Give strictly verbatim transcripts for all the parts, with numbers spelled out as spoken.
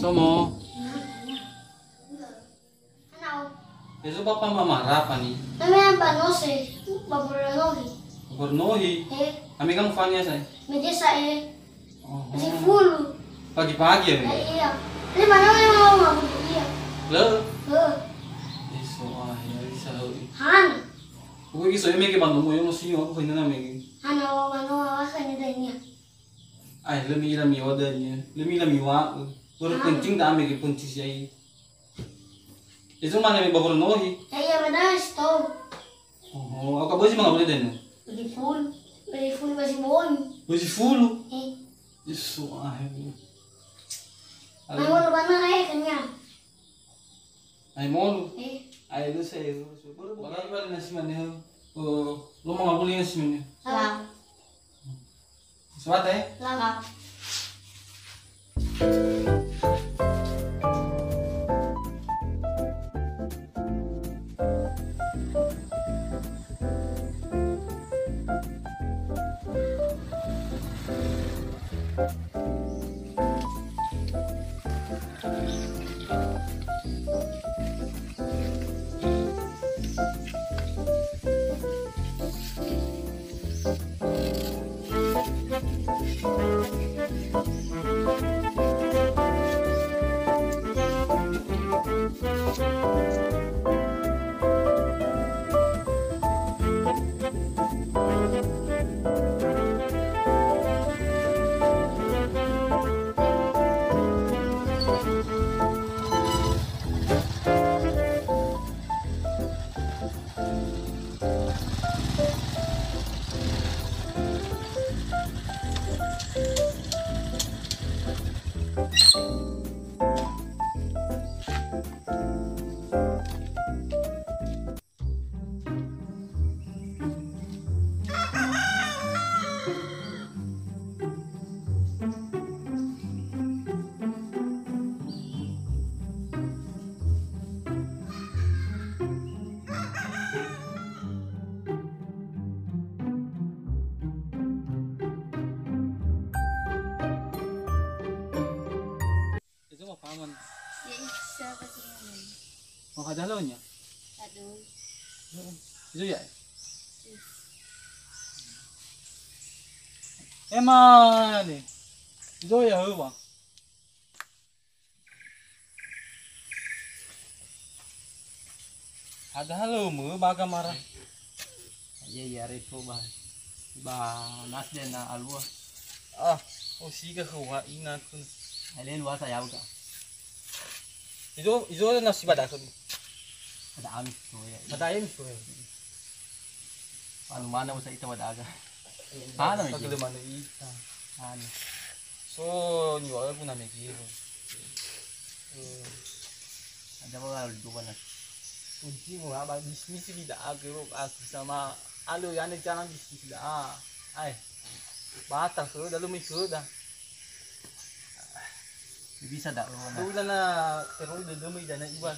Somo. Ezo bapa mamara pani. Name amba nose, babur nohi. Babur nohi. Eh. Ame kamu fani ya saya. Meje sa eh. Oh. Sifulu. Pagi-pagi ya. Eh, iya. Ini mana yang mau ngaku iya. Le. Le. Eso ah ya bisa. Han. Aku lagi soalnya mikir bantu mau yang masih aku kena name. Han awak mana awak kan ada ini ya. Ai, lö mi'ila mi'oda niha. Lö mi'ila mi'wa'ö. Börö penting da'e mege penting si ai. Ezo mane me ba horö nohi. Ya'ia ba da'e si tou. Oho, au ka bözi mangawuli da'e nö? Bözi fulu. Bözi fulu ba zi bongi. Bözi fulu? Eh. Yesu, ahe. Mai wolo bana ae kenyang. Ai molu. Eh. Ai lu saya lu. Bala bala nasi mane. Oh, lo mangawuli nasi mane. Salam. Sowata, eh? Salam. Ezo ma paman. Ya, isa ba sini. Mau hadah lawannya? Aduh. Ezo ya? Emane. Ezo ya, hewa. Padahal umö ba gamara. Iya, iya, reto ba. Ba nas dena alua. Ah, oh, siga khöu wa ina kun. Ale luasa ya uga. Izo, izo nasi badakö. Ada amis so ya. Ada amis so ya. Anu mana usa ita wadaga. Hana mege. Pagele mana ita. Hana. So niwa guna mege. Ada ba lalu dua na. Kunci mu aba bisnis kita agero aku sama alo ya ne jalan bisnis da. Ai. Bata ke dalu mi ke da. Bisa da. Dulu na terus dulu mi dana iwan.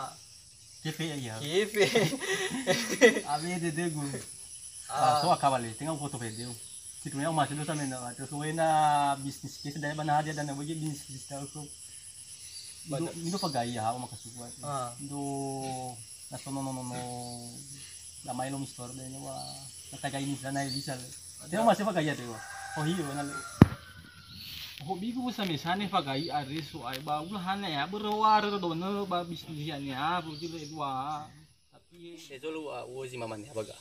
Kefe ya. Kefe. Abe dede gu. Ah. So akabale, tenga foto video. Kitu ya masih dosa mena, terus wena bisnis ke sedaya bana hadia dan wege bisnis tahu ko. Indo, indo fagai ya, hawa makasukuan. Ah. Indo nasono no no no. Lama elo mistor deh nyawa. Natagai ini sana bisa le. Dia masih fagai ya dewa. Oh iyo na le. Hobigu bisa mesane fagai are so ai ba ulahane ya berhoa re done ba bisnis ya ne ha bu le dua. Tapi ya zolo a uozi mamane abaga.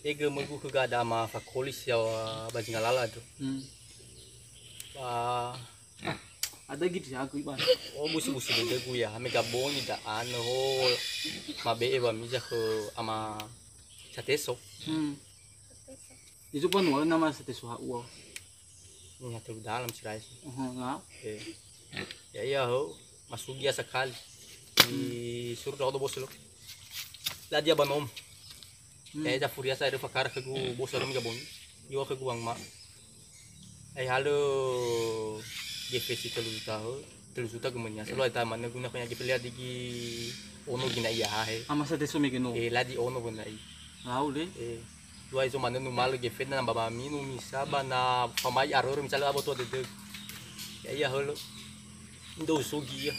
Ege megu ke gada ma fakolis ya ba jingalala tu. Hmm. Ba Ada gitu ya aku iban. Oh, busi-busi dede gu ya, mega bongi da ane ho mabe'e ba miza ke ama Sateso. Hmm. Itu pun wala nama Sateso ha uwa. Ini hatu dalam sirai. Oh, enggak. Eh. Ya iya ho, masugi ya sekali. Di suruh dah bos lo. Lah dia banom. Hmm. Eh, da furia sa ada fakara ke gu bos lo mega bongi. Yo ke gu wang ma. Ai halö gefe si telu juta ho, telu juta gumönia. Selalu eta manö guna khönia gefe lea digi ono gina ia hahe. Amasa te some geno. Eh, ladi ono bona i. Lau le. Eh, dua izo manö numalö gefe na namba mami nu misa ba na famai aroro misalnya abo tua dede. Ya iya hölö. Indo usugi ia.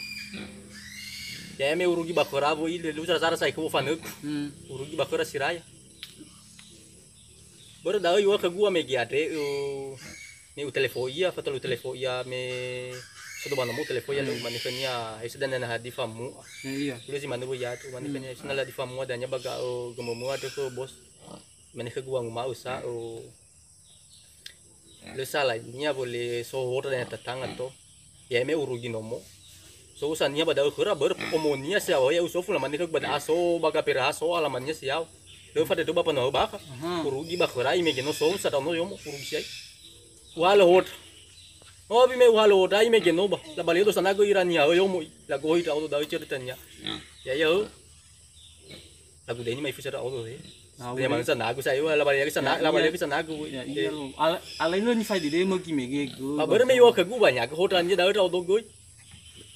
Ya me urugi bakora bo ile lu sara-sara sai ko fanöku. Hmm. Urugi bakora siraya. Börö da'ö iŵa'ö khögu wa mege andre, me utelefo ia, fatola utelefo ia me sodo ba nomo utelefo ia, lö mane khönia, "He sudah nana hadi famu'a." Ya, iya. Ulö zi manö wö ya'agu, mane khönia, "He sudah hadi famu'a dania ba ga'ö gömömö andre khö bos." Mane khögu wanguma'ö sa, "Ö, lö sala niha wöle so hotra dania tatanga to." Ya me urugi nomo. So usa niha ba da'ö khöra börö omonia siawa ya usofu lamane khögu ba da'a so ba gapera so alamania siawa. Lö fadödö ba panoa bakha. Aha. Urugi ba khöra imege no so usa daono yomo urugi siai. Uhalö hot. Oh bi me uhalö hot ai mege no ba. La balio do sanago ira niha yomo. La gohi da'ö da'ö ceritania. Ya. Ya ya. Lagu deni mai fisa da'ö he. Tahu. Dia deh. Manö sanagu saya, la balik lagi sana, ya, la balik iya. Lagi sanagu. Ya, iya lo. Al-, alai lo ni faidi deh mögi mege go. Ba börö me iŵa'ö khögu banyak hotra niha da'ö da'ö göi.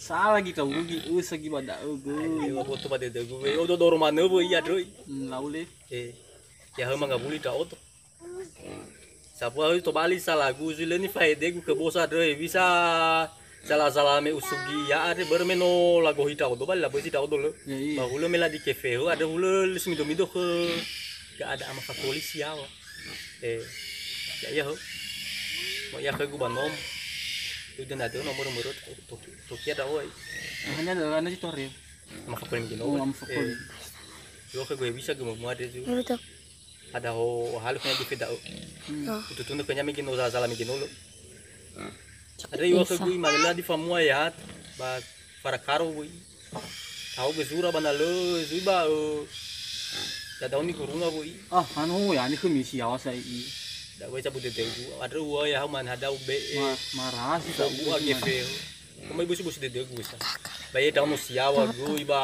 Sala gi tau göi, ö, sagi ba da'ö göi. Ayo, boto ba dede göi. Odo doro manö wö ia dröi. Hmm, lau le. Eh. Ya hö mangawuli da'ö to. Sapua hö tobali salagu zui lö ni faedegu khö bosa dröi. Bisa Sala-sala me usugi ya'agu börö me no lagohi ndra'odo ba labözi ndra'odo lö. Ya, iya. Ba hulö me la di kefe hö, andre hulö lö si mido-mido khö ga'ada ama fakolis yaŵa. Eh, ya, iya hö. Mo iya khögu ba nomo. Udah nado nomor mörö to-, to-, tokia ndra'o ai. Hanya ada anak itu hari. Ama fakolis gino. Oh, ama fakolis. Eh. Yo khögu bisa gö mo muade zu. Ya, betul. Ada ho halö khönia gefe da'ö. Hmm. Oh. Ututunö khönia mege no za-, zala mege no lö. Andre iŵa'ö khögu imane lö di famu'a ya, ba farakaro wöi. Tahu ge zura ba na lö zui ba, ö, dadaoni gurunga wöi. Ah, anu ya ni khömi siaŵa sa i. Da wöi cabu dede gu. Andre uŵa'ö ya hau man hadau be'e. Ma-, marasi sa u'a gefe. Komai busi-busi dede gu sa. Ba ye daono siaŵa göi ba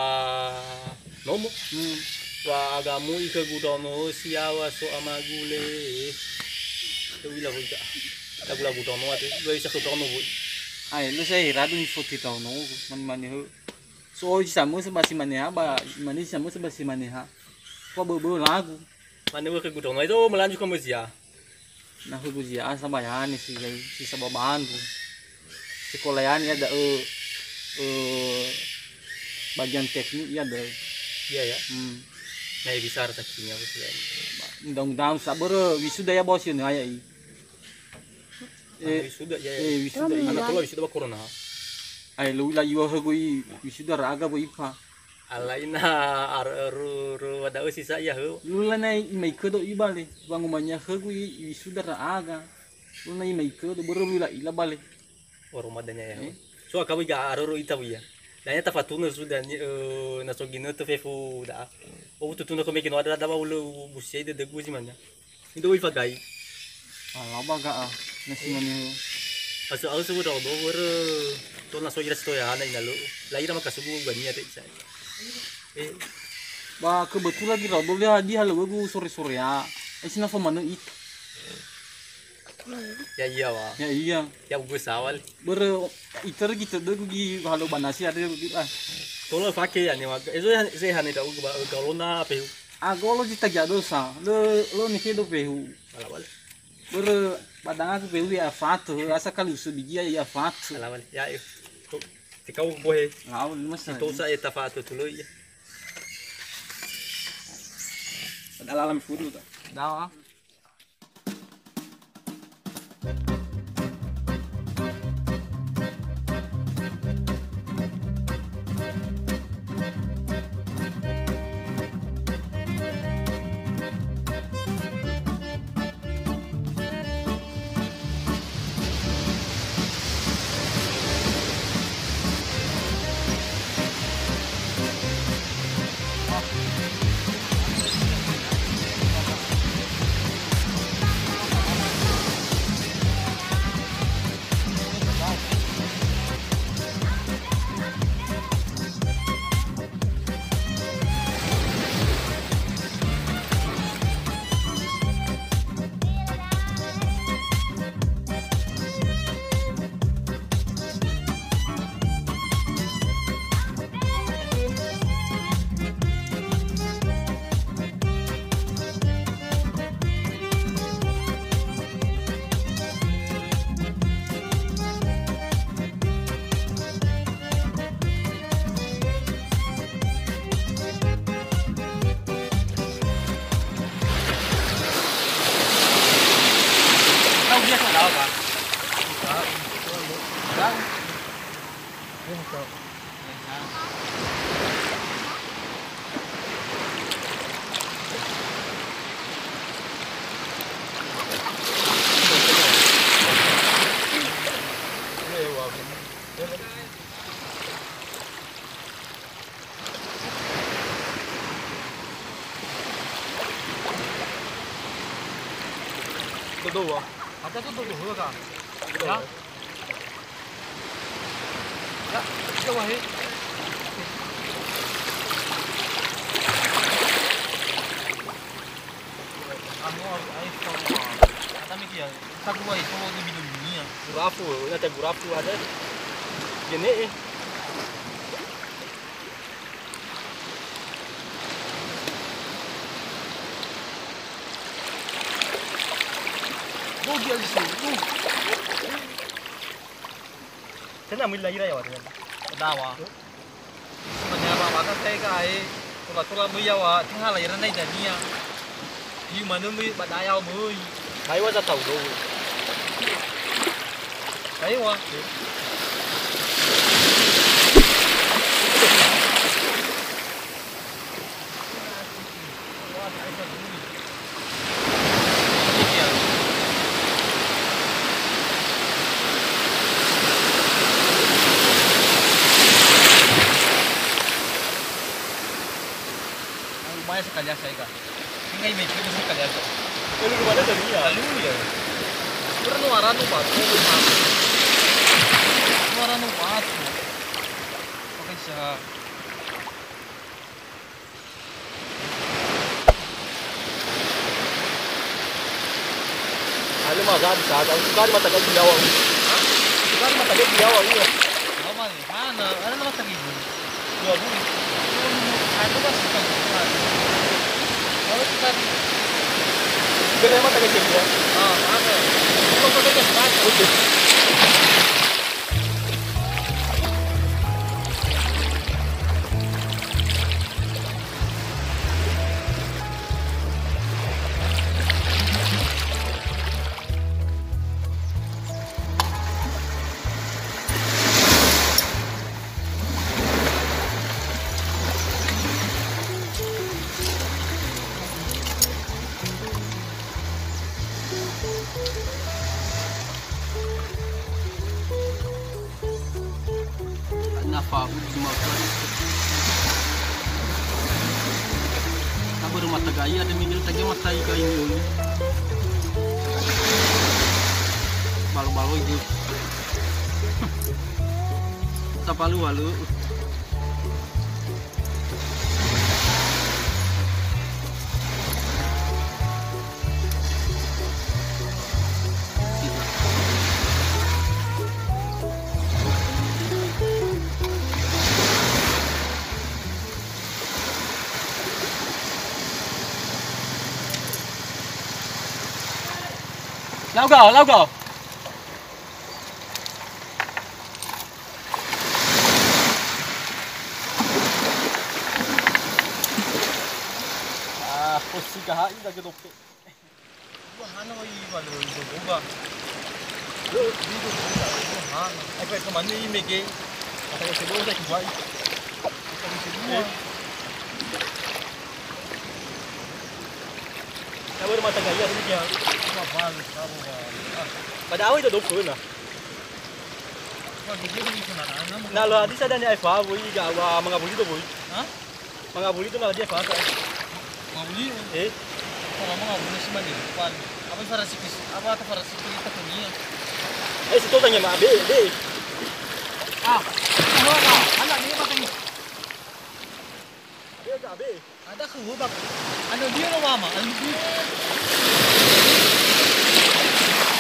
nomo. Hmm. Wa agamu i khögu daono siaŵa so amagu le. Te uila wöi ka. Lagu-lagu daono ate, wöi sa khö daono wöi. Ai, lö sa hera du ni foti daono, mani-mani hö. So oi si samösö ba si mane ha, ba mane si samösö ba si mane ha. Wa bö-bö lagu. Mane wö khögu daono, itu melanjut ke Mezia. Na hugu zia'a sabayani si, si sababandu. Sekolah yani ada, ö, ö, bagian teknik ya ada. Iya, ya. Hmm. Nah, bisa rata kimia aku sih. Undang-undang sabörö wisuda ya bos ini aya i. Ah, eh, wisuda, ya, ya. Eh, wisuda, iya. Anak tua wisuda ba corona. Ai lu la iŵa'ö khögu i wisuda raga bo ipa. Alaina ar-, ru-, ru-, wa da'ö si sa ia hö. Lula nai imai ködo ibale. Wangumania khögu i, i sudah ra'aga. Lula nai imai ködo börö lula ila bale. Wa Ramadan ya, ya. Eh? So akawi ga aroro ita wiya. Danya tafatunö sudah ni, eh, na so ginötö fefu da'a. Oh, tutunö ko mege no ada, ada wa ulö busiai dede gu si mania. Indo wöi fagai. Ala ba ga'a, na si mane hö. Aso-aso wö ndra'odo wörö. To na so ira si toyana ina lö. La ira makasubu bania te isa. Eh. Ba kebetulan gi ndra'odo le hadi halöwögu sore-sorea. Ai sina fa manö ita. Ya iya wa. Ya iya. Ya ugu sawal. Börö ita regi tödögu gi halo banasi ada gi ah. Tolo fake ya ni wa. Ezo ya se hane da ugu ba galona pehu. Ah, golo zi tagi adosa. Lo lo ni kedo pehu. Ala wal. Börö badanga ku pehu ya fatu, asa kali usu bigi ya fatu. Ala wal. Ya eh. Tikau bohe. Lau ni masa. Tosa eta fatu tulo ya. Ada alam fudu ta. Dawa. Tahu biasa tahu, Pak. Tahu. Todo wa. Ada tu todo wa kan? Ya. Ya, itu wahi. Anu, ai, kata mikia. Satu wahi, kalau di bidung dunia. Gurafu, ya, ada gurafu ada. Gini, eh. Bogi aja sih. Tena mila ira ya, Wan. Dawa. Manyara maka saya ka ai, tola-tola möi yawa, tenga la ira nai dania. Iu manö möi ba daya möi. Kaiwa za tau do. Kaiwa. Lumayan sekali asa, Eka. Tinggal image itu sekali asa. Kalau lu mana tadi ya? Lalu ya. Pernah warna batu, warna batu. Pakai sah. Hale ma za bisa, ta usu kali mata gaji yawa. Hah? Usu kali mata gaji yawa, iya. Berapa nih? Mana? Ada nama seribu. Dua puluh. Ada masih kan? Kalau kita di Beli mata gaji ya? Ah, ada. Kalau kita di Oke. Na fa uji ma fa. Na börö mata gai ada migel tage mata igai ini. Balo-balo itu. Tapalu-palu. Lau gao, lau gao. Ah, posisi gaha'i da gedope. Dua hana wa iwa lo ido boga. Lo ido boga, dua hana. Ai, fa, fa mane i mege. Kata ko sebua sa kiwai. Kata ko sebua. Eh. Ya, baru mata gaya sedikit ya. Cuma bagus, baru, baru. Ah. Pada awal itu dua puluh lah. Wah, gede nih, kena tangan. Na lo hadis ada ni ai fa, boy, ga wa mangabuli do, boy. Hah? Mangabuli do na dia fa. Mangabuli? Eh? Kalau mangabuli sih mandi depan. Apa farasi kis? Apa atau farasi kita punya? Eh, situ tanya ma, be, be. Ah, apa? Anak dia pakai. Be, be. Ada khöu ba. Ano dia lo mama, ano dia.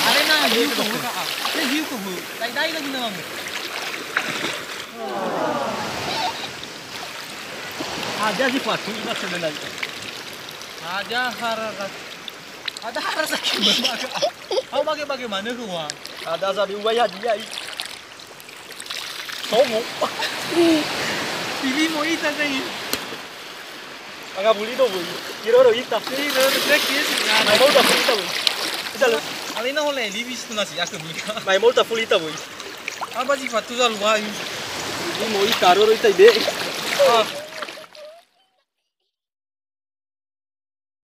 Arena hiu khöu ka. Dia hiu khöu. Dai-dai lagi nama mu. Ada si Fatu, ingat sebenarnya. Ada harara. Ada harara sakit berbaga. Kau bagaimana khöu? Ada sabi uwai hadiah. Somo. Pilimo ita, sai. Mangabuli do, boy. Kiroro ita. Kiroro, saya kira sih, nggak ada. Mai mauta fuli ita, boy. Bisa lo. Alena oleh libis tu nasi aku mika. Mai mauta fuli ita, boy. Apa sih Fatu sa luai? Pilimo ita, roro ita ibe. Ah.